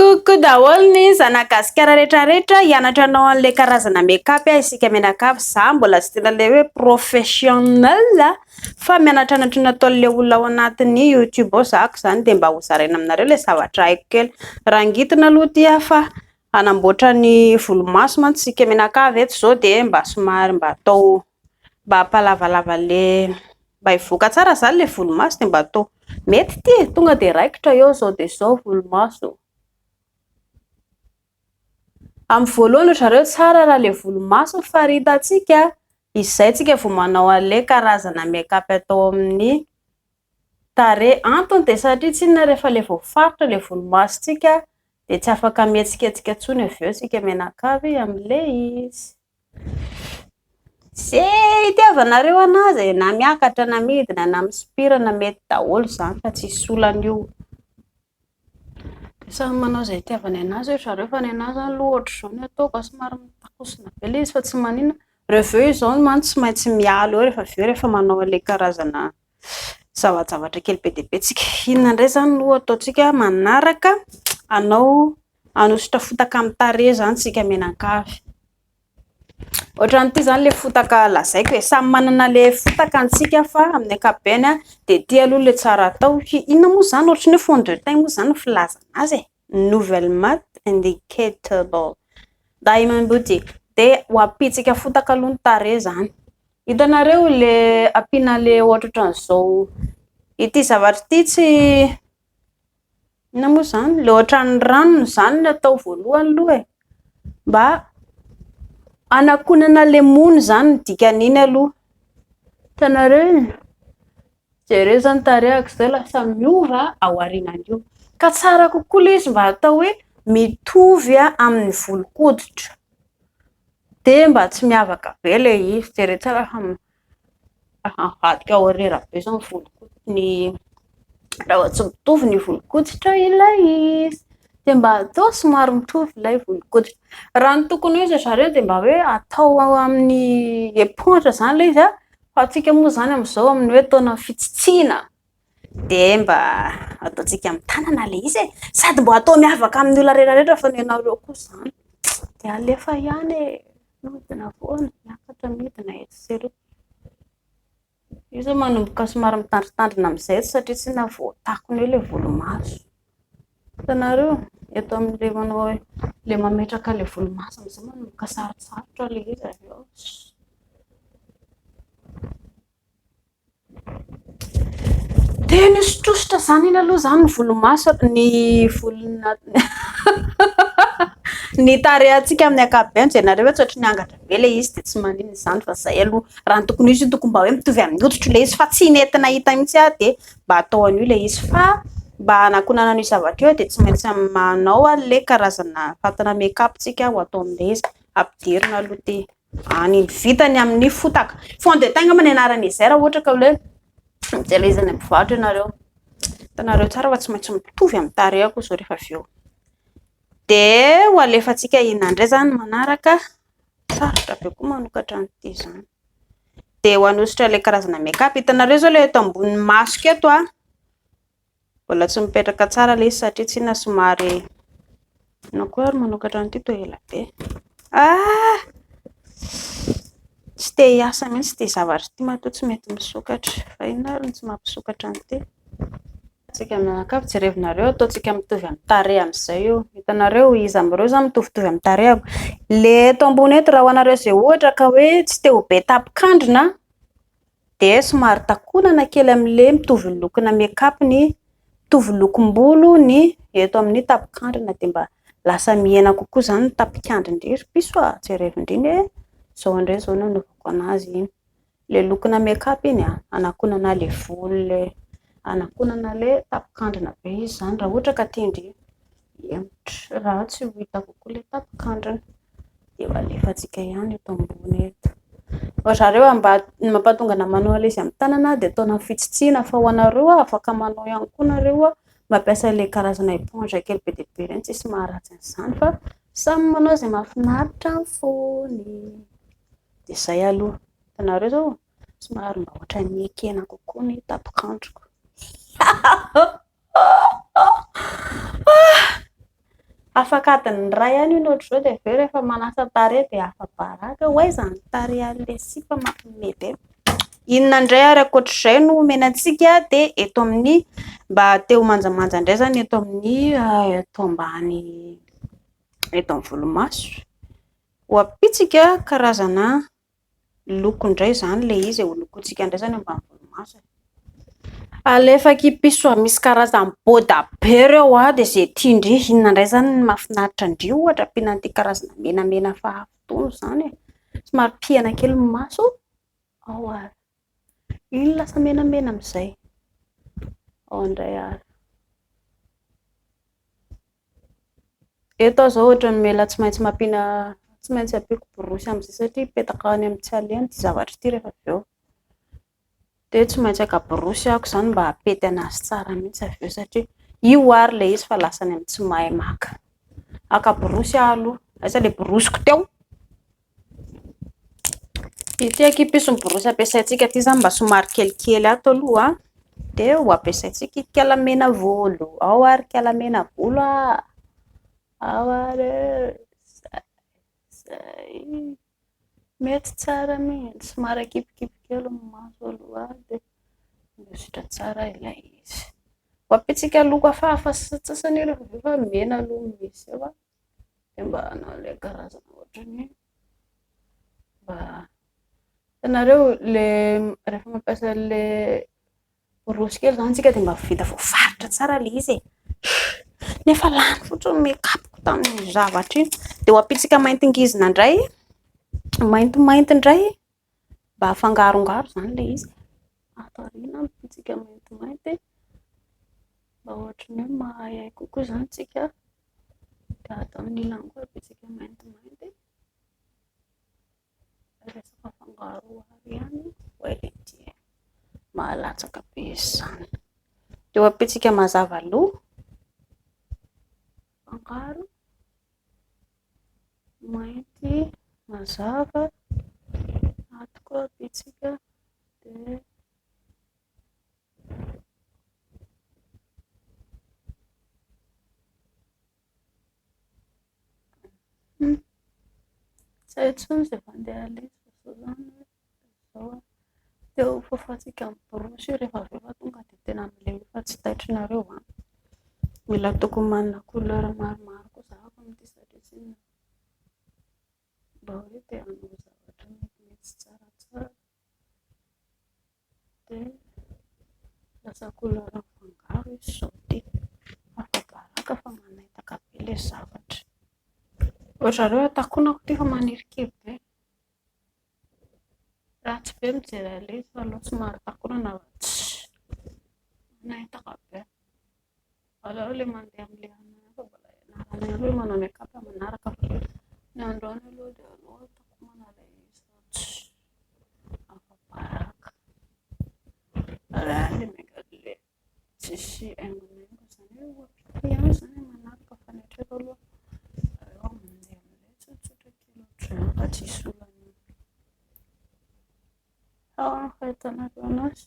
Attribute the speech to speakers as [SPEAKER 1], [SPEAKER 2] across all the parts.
[SPEAKER 1] Coucou daholo ny zanak'i Gasikara rehetra rehetra, hianatra anao an'ilay karazana make up isika mianakavy, za mbola tsy tena ilay hoe professionnel fa mianatranatra ny ataon'ilay olona ao anatin'ny youtube ao zako izany dia mba ho zaraina aminareo ilay zavatra haiko kely. Rangitina aloha ity aho fa hanamboatra ny volomaso mantsy isika mianakavy eto izao dia mba somary mba atao mba hampalavalava an'ilay mba hivoaka tsara izany ilay volomaso dia mba atao mety ity e, tonga dia raikitra eo izao dia izao volomaso. Amin'ny voalohany ry zareo tsara raha ilay volomaso no faritantsika, izay tsika vao manao an'ilay karazana make up atao amin'ny tarehy. Antony dia satria tsinona rehefa ilay voafaritra ilay volomasontsika dia tsy afaka mihetsiketsika intsony avy eo isika mianakavy amin'ilay izy. Ze itiavanareo anazy e, na miakatra na midina na misopirana mety daholo izany fa tsisy olana io. Dia samy manao izay itiavany anazy ry zareo fa ny anahy izany aloha ohatr'izao no ataoko fa somary mitakosina be ilay izy fa tsy maninona. Rehefa avy eo izao mantsy tsy maintsy miala eo rehefa avy eo rehefa manao an'ilay karazana zavajavatra kely be dia be tsika. Inona indray izany no ataontsika manaraka? Hanao hanosotra fotaka amin'ny tarehy izany isika mianakavy. Ohatran'ity izany ilay fotaka lazaiko e, samy manana ilay fotaka antsika fa amin'ny ankapobeny dia ity aloha ilay tsara atao. Inona moa izany ohatran'ny hoe fond de teint moa izany ny filazana azy e, nouvelle matte indicatable diamond beauty. Dia ho ampiantsika fotaka aloha ny tarehy izany. Hitanareo ilay ampiana ilay ohatrohatran'izao ity zavatra ity tsy Inona moa izany? Ilay ohatran'ny ranony izany no atao voalohany aloha e. Mba hanakonana ilay mony izany ny dikan'iny aloha. Hitanareo iny? Jereo izao ny tarehiko izao lasa miova ao aorianan'io. Ka tsara kokoa ilay izy mba atao hoe mitovy amin'ny volon-koditra. Dia mba tsy miavaka be ilay izy. Jereo tsara fa Mivadika horera be izao ny volon-koditra, ny raha vao tsy mitovy ny volon-koditra ilay izy. Dia mba atao somary mitovy ilay volon-koditra. Raha ny tokony ho izy ry zareo dia mba hoe atao amin'ny éponge izany ilay izy an, fa antsika moa izany amin'izao amin'ny hoe taona fitsitsiana dia mba ataontsika amin'ny tanana ilay izy e. Sady mba atao miavaka amin'ny olona rehetra rehetra fa ny anareo koa izany dia alefa ihany e. Midina foana, miakatra midina etsy sy eroa. Io izao manomboka somary mitandrintandrina amin'izay satria tsy na voatakona eo ilay volomaso. Hitanareo? Eto amin'ilay manao hoe ilay mametraka ilay volomaso amin'izay manomboka sarotsarotra ilay izy avy eo. Dia nisotrosotra izany iny aloha izany ny volomaso, ny volona ny tarehintsika amin'ny ankapobeny dia nareo hoe tsy ohatry ny angatra be ilay izy dia tsy maninona izany fa izay aloha. Raha ny tokony ho izy io tokony mba hoe mitovy amin'ny hoditro ilay izy fa tsy nety nahita mihitsy aho dia mba atao an'io ilay izy fa mba hanakonana an'io zavatra io dia tsy maintsy manao an'ilay karazana fatana make up tsika ho atao amin'ilay izy. Ampidirina aloha ity. Any vita ny amin'ny fotaka. Fond de teint angamba ny anaran'izay raha ohatra ka hoe mijery izy any mpivarotra ianareo. Hitanareo tsara fa tsy maintsy mitovy amin'ny tarehiko izao rehefa avy eo. Dia ho alefantsika inona indray izany manaraka. Sarotra be koa manokatra an'ity izany. Dia ho anosotra ilay karazana make up. Hitanareo izao ilay eto ambonin'ny masoko eto an. Mbola tsy mipetraka tsara ilay izy satria tsy inona somary inona koa ary manokatra an'ity toa ela be. Ah! Tsy te hiasa mihitsy ity zavatra ity matoa tsy mety misokatra. Fa inona ary no tsy mampisokatra an'ity? Tsika mianakavy jerevinareo ataontsika mitovy amin'ny tarehy amin'izay io. Hitanareo iza amin'ireo izany mitovitovy amin'ny tarehiko. Ilay eto ambony eto raha ho anareo izay ohatra ka hoe tsy te ho be tapikandrina dia somary takonana kely amin'ilay mitovy lokona make up ny mitovy lokom-bolo ny eto amin'ny tapikandrina dia mba lasa mihena kokoa izany ny tapikandrin-dry ry piso a! Jerevo indry anie izao indray izao no nanaovako anazy iny. Ilay lokona make up iny a, anakonana ilay volo ilay anakonana ilay tapikandrina be izy izany raha ohatra ka tian-dry hihemotra raha tsy ho hita kokoa ilay tapikandrina. Dia ho alefantsika ihany eto ambony eto. Ry zareo mba mampahatonga anà manao an'ilay izy amin'ny tanana dia ataonà fitsitsiana fa ho anareo afaka manao ihany koa nareo mampiasa ilay karazana éponge kely be dia be ireny tsisy maharatsy an'izany fa samy manao izay mahafinaritra ny fony. Dia izay aloha. Hitanareo izao somary mba ohatran'ny ekena kokoa ny tapokandroko. Afaka adiny iray any io ny ohatr'izao dia avy eo rehefa manasa tarehy dia afa-baraka. Ho aiza ny tarehy an'ilay sipa mampiomehy be. Inona indray ary ankoatr'izay no omena antsika dia eto amin'ny mba te ho manjamanja indray izany eto amin'ny eto ambany eto amin'ny volomaso. Ho ampitsika karazana loko indray izany ilay izy e, ho lokointsika indray izany ambany volomaso e. Alefa akia piso a, misy karazany bôda be ireo a, dia izay tian-dry. Inona indray izany no mahafinaritra an-dry ohatra ampiana an'ity karazana menamena hafahafa itony izany e. Somary pihana kely ny maso. Ao ary. Iny lasa menamena amin'izay. Ao indray ary. Eto aho izao ohatran'ny mila tsy maintsy mampiana, tsy maintsy ampiako borosy amin'izay satria hipetaka any amin'ny tsy alehany ity zavatra ity rehefa avy eo. Dia tsy maintsy haka borosy aho izany mba hampety anazy tsara mihitsy avy eo satria io ary ilay izy fa lasa any amin'ny tsy mahay maka. Haka borosy aho aloha. Aiza ilay borosiko teo? Ity akia piso ny borosy ampiasaintsika ity izany mba somary kelikely ato aloha dia ho ampiasaintsika ikala mena volo. Ao ary ikala mena volo a! Ao ary e! Izay, izay. Mety tsara mihitsy. Somary akipikipy kely ny maso aloha dia mihosotra tsara ilay izy. Ho ampiantsika loko hafahafa sasantsasany rehefa avy eo fa mena aloha no misy eo a. Dia mba hanao ilay karazana ohatran'ny hoe mba hitanareo ilay rehefa mampiasa an'ilay borosy kely izany isika dia mba vita voafaritra tsara ilay izy e. Nefa lany fotsiny ny make-up-ko tamin'iny zavatra iny. Dia ho ampiantsika mainty ngizina indray, maintimainty indray mba hafangarongaro izany ilay izy. Ato aoriana ampiantsika maintimainty mba ohatran'ny hoe mahaihay kokoa izany isika. Dia ato amin'ny ilany koa ampiantsika maintimainty. Resaka fangaroharo ihany. Oay ity mahalatsaka be izany. Dia ho ampiantsika mazava loha. Fangaro mainty mazava. Ato koa ampiantsika dia Tsy hay intsony izay fandeha aleha fa izao izany hoe izao a. Dia ho fafantsika amin'ny borosy io rehefa avy eo fa tonga dia tena milay io fa tsy taitrinareo an. Mila tokony manana couleur maromaro koa za amin'ity satria tsy mba hoe te hanao zavatra metimety tsaratsara dia lasa couleur mifangaro izy izao ity. Afa-baraka fa manaitaka be ilay zavatra. Ohatrareo takonako ity fa manirikiry be. Ratsy be mijery an'ilay izy fa aleo somary takonana fa tsy manaitaka be. Aleo ilay mandeha amin'ilay anona fa mbola ianarana ihany hoe manao make-up manaraka fa ny androany aloha dia aleo takonana ilay izy fa tsy afa-baraka. Raha ilay make-up tsisy haingonaingo izany hoe ho ampita ihany izany manaraka fa ny hatreto aloha aleo mandeha amin'ilay tsotsotra kely ohatr'izay fa tsisy olana. Ahoana ny fahitanareo anazy?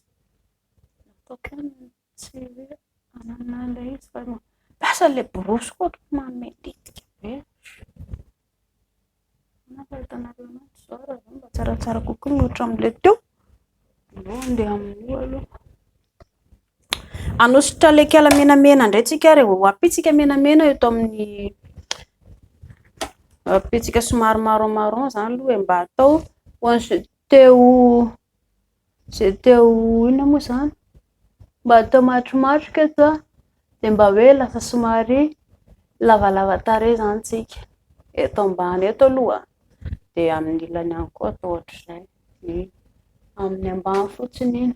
[SPEAKER 1] Ataoko ihany ny tsy hoe hanana an'ilay izy fa mampiasa an'ilay borosy koa ohatra manome tetika be. Ahoana ny fahitanareo anazy? Izao raha izao mba tsaratsara kokoa mihoatra amin'ilay teo. Aleo handeha amin'io aloha. Hanosotra ilay kala menamena indray tsika ary ho ampitsika menamena eto amin'ny ampitsika somary marron marron izany aloha e, mba atao ho an'izay te ho izay te ho inona moa izany? Mba atao matromatroka eto a, dia mba hoe lasa somary lavalava tarehy izany tsika. Eto ambany eto aloha dia amin'ny ilany ihany koa atao ohatr'izay. Amin'ny ambany fotsiny iny.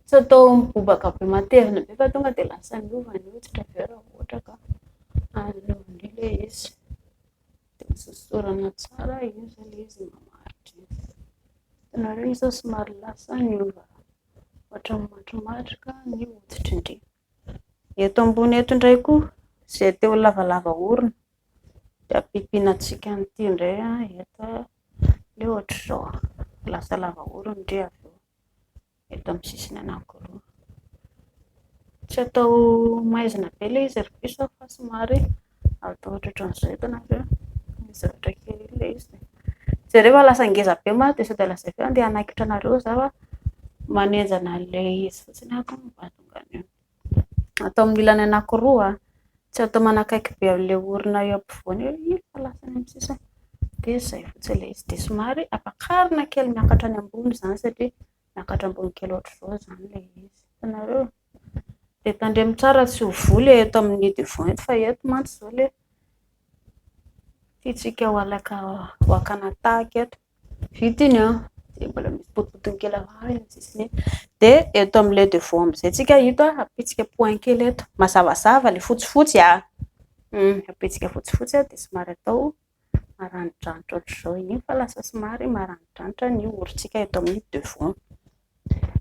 [SPEAKER 1] Tsy atao mibobaka be matevina be fa tonga dia lasa miova ny hoditra avy eo raha ohatra ka an'ilay ilay izy. Dia hososorana tsara iny izay ilay izy mamaritra iny. Hitanareo iny izao somary lasa niova ohatran'ny matromatroka ny hoditra indray. Eto ambony eto indray koa izay te ho lavalava orona dia ampimpinantsika an'ity indray eto ilay ohatr'izao. Lasa lava orona indray avy eo. Eto amin'ny sisiny anankiroa. Tsy atao maizina be ilay izy ry piso fa somary Atao ohatrohatran'izao hitanareo, misy zavatra kely iny ilay izy. Jereo fa lasa ngeza be manko dia sao dia lazaiko hoe andeha hanaikitra anareo izaho fa manenjana an'ilay izy fotsiny aho mba hahatonga an'io. Atao amin'ny ilany anankiroa, tsy atao manakaiky be an'ilay orona eo ampovoany eo iny fa lasa any amin'ny sisiny. Dia izay fotsiny ilay izy. Dia somary ampakarina kely miakatra any ambony izany satria miakatra ambony kely ohatr'izao izany ilay izy. Hitanareo? Dia tandremo tsara tsy ho voa ilay eto amin'ny devant eto fa eto mantsy izao ilay tiantsika ho alaka ho hakana tahaka eto. Vita iny an, dia mbola misy potipotiny kely hafa eny amin'ny sisiny eny. Dia eto amin'ilay devant amin'izay tsika ito an, ampitsika point kely eto. Mazavazava ilay fotsifotsy an. Ampitsika fotsifotsy dia somary atao maranidranitra ohatr'izao. Iny fa lasa somary maranidranitra ny orontsika eto amin'ny devant.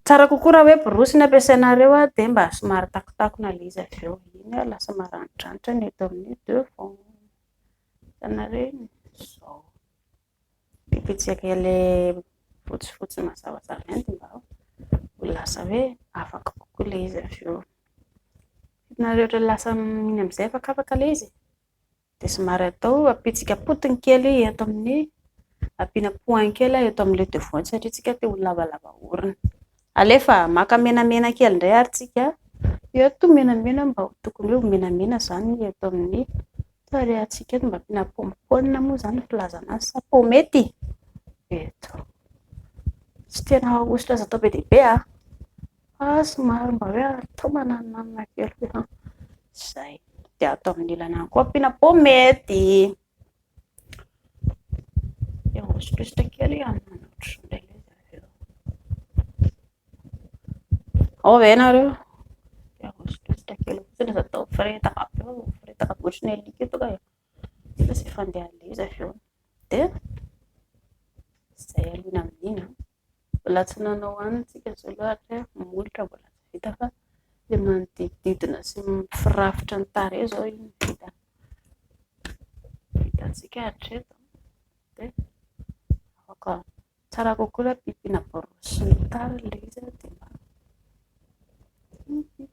[SPEAKER 1] Tsara kokoa raha hoe borosy no ampiasainareo dia mba somary takotakona ilay izy avy eo. Iny lasa maranidranitra ny eto amin'ny devant. Hitanareo iny? Izao. Pipitsika ilay fotsifotsy mazavazava iny dia mba ho lasa hoe afaka kokoa ilay izy avy eo. Hitanareo ohatran'ny lasa iny amin'izay afakafaka ilay izy. Dia somary atao ampitsika potiny kely eto amin'ny ampiana point kely eto amin'ilay devant satria tsika te ho lavalava orona. Alefa maka menamena kely indray ary tsika. Eto menamena mba ho tokony hoe ho menamena izany eto amin'ny tarehantsika eto mba ampiana pomponina moa izany ny filazana azy sa pomety? Eto. Tsy tena ahosotra azo atao be dia be an. Fa somary mba hoe atao mananonanona kely fotsiny. Izay. Dia atao amin'ny ilany ihany koa ampiana pomety. Dia ahosotrosotra kely hanana ohatr'izao indray ilay izy avy eo. Ao ve nareo? Dia ahosotrosotra kely fotsiny aza atao mifiretaka be fa mifiretaka be ohatran'ny alika io tonga dia efa izay fandehan'ilay izy avy eo. Dia izay aloha ny amin'iny an. Mbola tsy nanao hanina isika izao aloha hatreto, molotra mbola tsy vita fa ilay manodidididina sy mifirafitra ny tarehy izao iny vita. Vitantsika hatreto dia afaka tsara kokoa raha ampiana borosy sy ny tariny ilay izy dia mba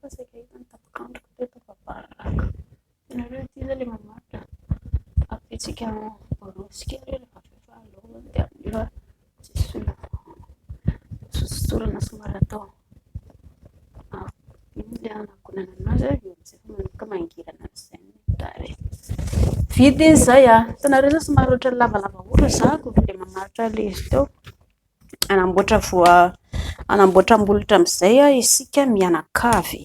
[SPEAKER 1] fa saika hita ny tapak'androko teto fa baraka. Hitanareo ity izao ilay mamaritra ampiantsika borosy kely rehefa avy eo fa aleo dia amin'io tsisy sososorana somary atao iny ilay anagonana anazy eo amin'izay fa manomboka mangirana amin'izay ny tarehy. Vita iny izay an. Hitanareo izao somary ohatran'ny lavalava orona izany dia mamaritra ilay izy teo. Hanamboatra voa, hanamboatra molotra amin'izay isika mianakavy.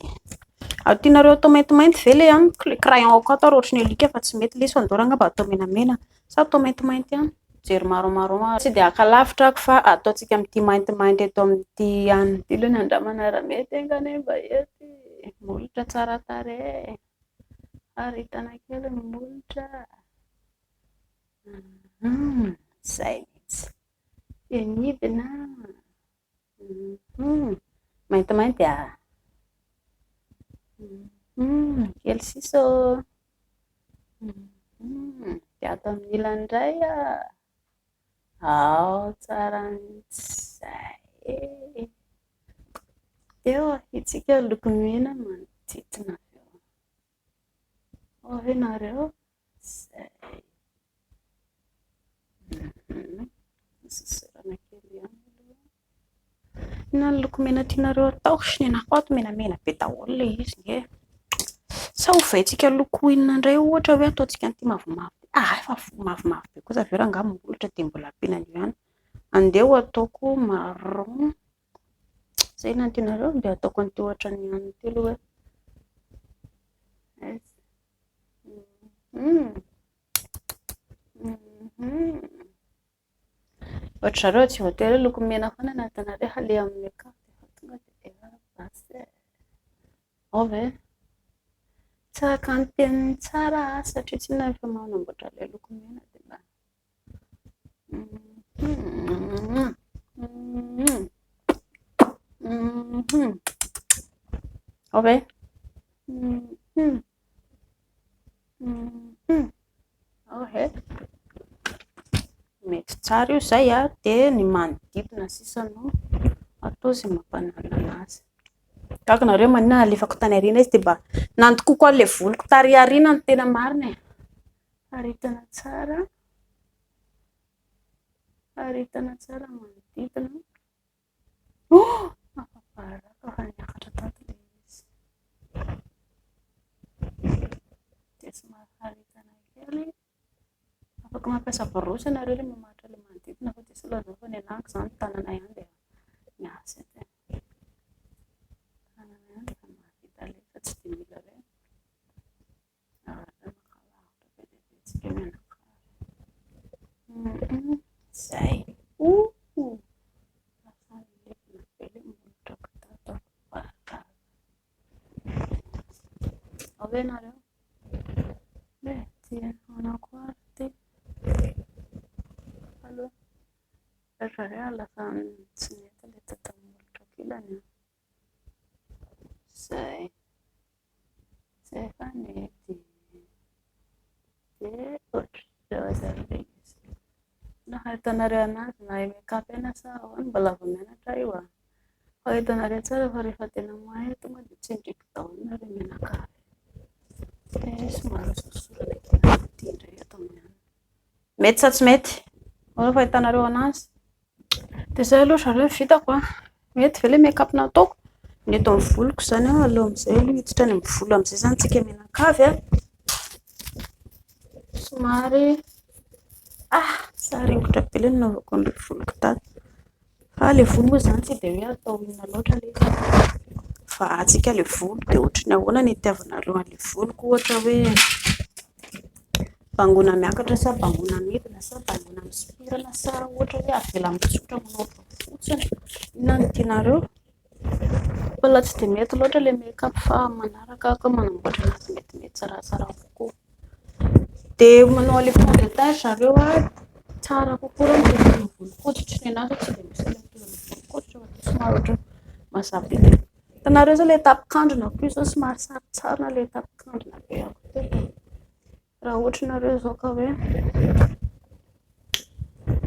[SPEAKER 1] Ary tianareo atao maintimainty ve ilay amiko? Ilay crayon ako ato ary ohatran'ny alika fa tsy mety ilay izy fa andao angamba atao menamena sa atao maintimainty ihany? Mijery marron marron aho. Tsy dia haka lavitra ako fa ataontsika amin'ity maintimainty eto amin'ity hanina ity aloha ny andramana raha mety enga anie mba hety. Molotra tsara tarehy. Faritana kely ny molotra. Izay mihitsy. Dia midina. Maintimainty ah. Kely sisa ô. Dia ato amin'ny ilany indray ah. Ao tsara mihitsy izay. Teo ahitsika loko mena manodidina avy eo. Ao ve nareo? Izay. Sosorana kely ihany aloha. Inona ny loko mena tianareo atao? Ny anahy koa ato menamena be daholo ilay izy nge. Sa ovaintsika loko inona indray ohatra hoe ataontsika an'ity mavomavo ity. Ah, efa mavomavo be kosa avy eo rangahy molotra dia mbola ampiana an'io ihany. Andeha ho ataoko marron. Izay inona no tianareo? Andeha ataoko an'ity ohatran'ny an'ity aloha hoe. Aiza? Ohatra zareo tsy voatery hoe loko mena foana no ataonareo aleha amin'ny make-up dia tonga dia efa basy. Ao ve? Tsy araka ny teniny tsara aho satria tsy inona efa manamboatra ilay loko mena dia mba Ao ve? Ao e. Mety tsara io izay an, dia ny manodidina sisa no atao izay mampananona anazy. Gaga nareo maninona nalefako tany aoriana izy dia mba nandokoko an'ilay voloko tary aoriana no tena marina e. Faritana tsara, faritana tsara manodidina. Oh! Afa-baraka fa niakatra tato ilay izy. Dia somary faritana kely. Afaka mampiasa borosy ianareo ilay mamaritra ilay manodidina fa diso lazao fa ny anahako izany tanana ihany dia miasa eto e. Tanana ihany dia efa mahavita ilay fa tsy dia mila hoe zavatra maka lavitra be dia be tsika mianakavy. Izay. Lasa levona be ilay molotrako tato afa-baraka. Ao ve ianareo? Ty ahoana koa ary ity? Aloha. Ry zareo lasa tsy nety ilay tato amin'ny molotrako ilany an. Izay. Izay efa nety. Dia ohatr'izao izany ilay izy. Na ahitanareo anazy na make-up ena sa ahoana, mbola vao mianatra io a. Fa hitanareo tsara fa rehefa tena mahay tonga dia tsindriko daholo nareo mianakavy. Dia somary hososorana kely ity indray ato amin'ny anona. Mety sa tsy mety? Ahoana fahitanareo anazy? Dia izay aloha zareo ny vitako a. Mety ve ilay make-up nataoko? Ny eto amin'ny voloko izany a, aleo amin'izay aloha hiditra any amin'ny volo amin'izay izany tsika mianakavy a. Somary ah saringotra be ilay nanaovako an'ilay voloko tato. Fa ilay volo moa izany tsy dia hoe atao inona loatra ilay izy fa vahantsika ilay volo dia ohatran'ny ahoana no itiavanareo an'ilay voloko ohatra hoe bangoina miakatra sa bangoina midina sa bangoina misopirana sa ohatra hoe avela mitsotra manao ohatran'ny fotsiny. Inona no tianareo? Mbola tsy dia mety loatra ilay make-up fa manaraka aho manamboatra anazy metimety tsaratsara kokoa. Dia manao an'ilay fond de teint zareo a, tsara kokoa raha mitovy amin'ny volon-koditra. Ny anahy izao tsy dia misy an'ilay mitovy amin'ny volon-koditra fa dia somary ohatran'ny mazava be. Hitanareo izao ilay tapin-kandrina koa izao somary sarotsarona ilay tapin-kandrina be ako teto. Raha ohatra nareo izao ka hoe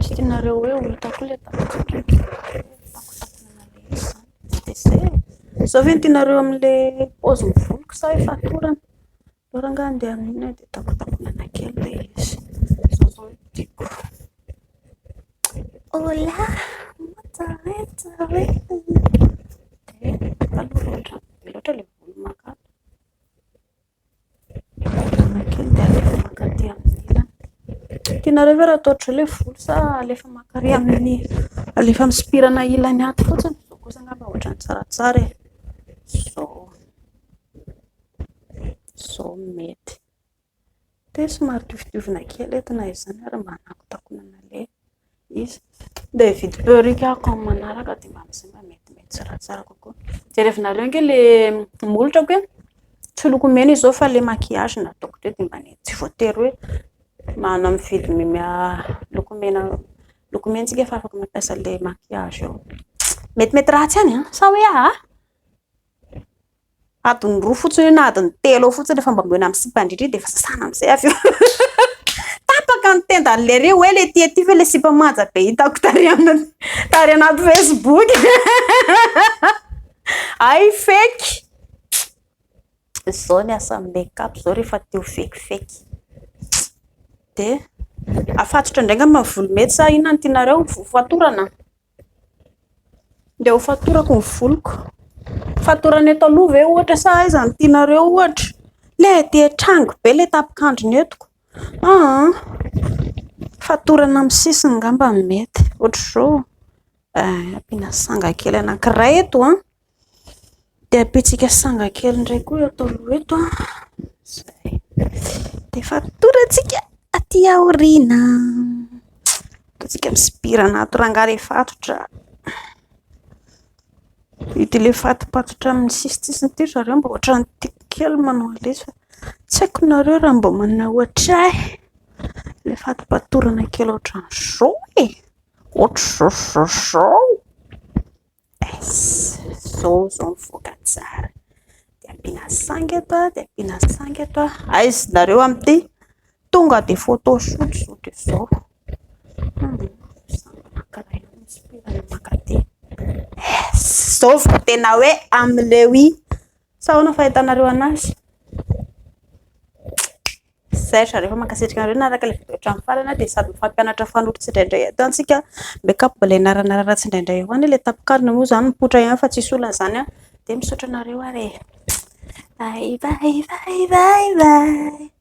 [SPEAKER 1] tsy tianareo hoe ho hita koa ilay tapin-kandrina dia takotakonana ilay izy izany. Dia izay e. Izao ve no tianareo amin'ilay paozin'ny voloko sa hoe fatorana? Aleo rangahy handeha amin'iny aho dia takotakonana kely ilay izy. Izao izao no tiako. Hola! Dia aloha loatra, be loatra ilay volo mankato. Fatorana kely dia alefa mankaty amin'ny ilany. Tianareo ve raha atao ohatr'izao ilay volo sa alefa mankary amin'ny alefa misopirana ilany ato fotsiny? Izao kosa angamba ohatran'ny tsaratsara e. Izao. Izao no mety. Dia somary diovidiovina kely eto na izany ary mba hanakotakonana ilay izy. Dia hividy perruque aho amin'ny manaraka dia mba amin'izay mba metimety tsaratsara kokoa. Jerevinareo ange ilay molotrako e. Tsy lokomena izy izao fa ilay maquillage nataoko teo dia mba nety. Tsy voatery hoe manana mividy lokomena lokomena isika fa afaka mampiasa ilay maquillage eo. Metimety ratsy ihany an! Sa hoe aah? Adiny 2 fotsiny io na adiny 3 eo fotsiny rehefa mba omena amin'ny sipa indrindra iny dia efa sasana amin'izay avy eo. Tapaka ny tendan'ilay ry hoe ilay tia ity fa ilay sipa manja be hitako tary amin'ny tary anaty Facebook. Ay feky. Izao ny asan'ny make-up izao rehefa te ho fekifeky. Dia afatotra indray angamba ny volo mety sa inona no tianareo? Fatorana? Ndeha ho fatorako ny voloko. Fatorana eto aloha ve ohatra sa aiza no tianareo ohatra? Ilay dia trango be ilay tapin-kandrina etiko. Aa fatorana amin'ny sisiny angamba no mety. Ohatr'izao. Ampiana sanga kely anankiray eto an. Dia ampiantsika sanga kely indray koa eto aloha eto an. Izay. Dia fatorantsika aty aoriana. Ataontsika misopirana ato rangahy ilay fatotra. Ity ilay fatopatotra amin'ny sisintsisiny ity ry zareo mba ohatran'ny tiako kely manao an'ilay izy fa tsy haiko nareo raha mba manao ohatr'ahy. Ilay fatopatorana kely ohatran'izao e. Ohatr'izao izao izao. Izao izao mivoaka tsara. Dia ampiana sanga eto an, dia ampiana sanga eto an. Aiza nareo amin'ity? Tonga dia photoshoot izao dia izao. Sanga anankiray misopirana mankaty. Izao vao tena hoe amin'ilay oui. Sa ahoana fahitanareo anazy? Zay ry zareo fa mankasitraka anareo nanaraka ilay vidéo hatramin'ny farany dia sady mifampianatra fanoto tsindraindray eto antsika. Make-up mbola ianaranarana tsindraindray eo ihany. Ilay tapok'arina moa izany mipoitra ihany fa tsisy olana izany. Dia misaotra anareo ary e. Bye bye bye bye bye.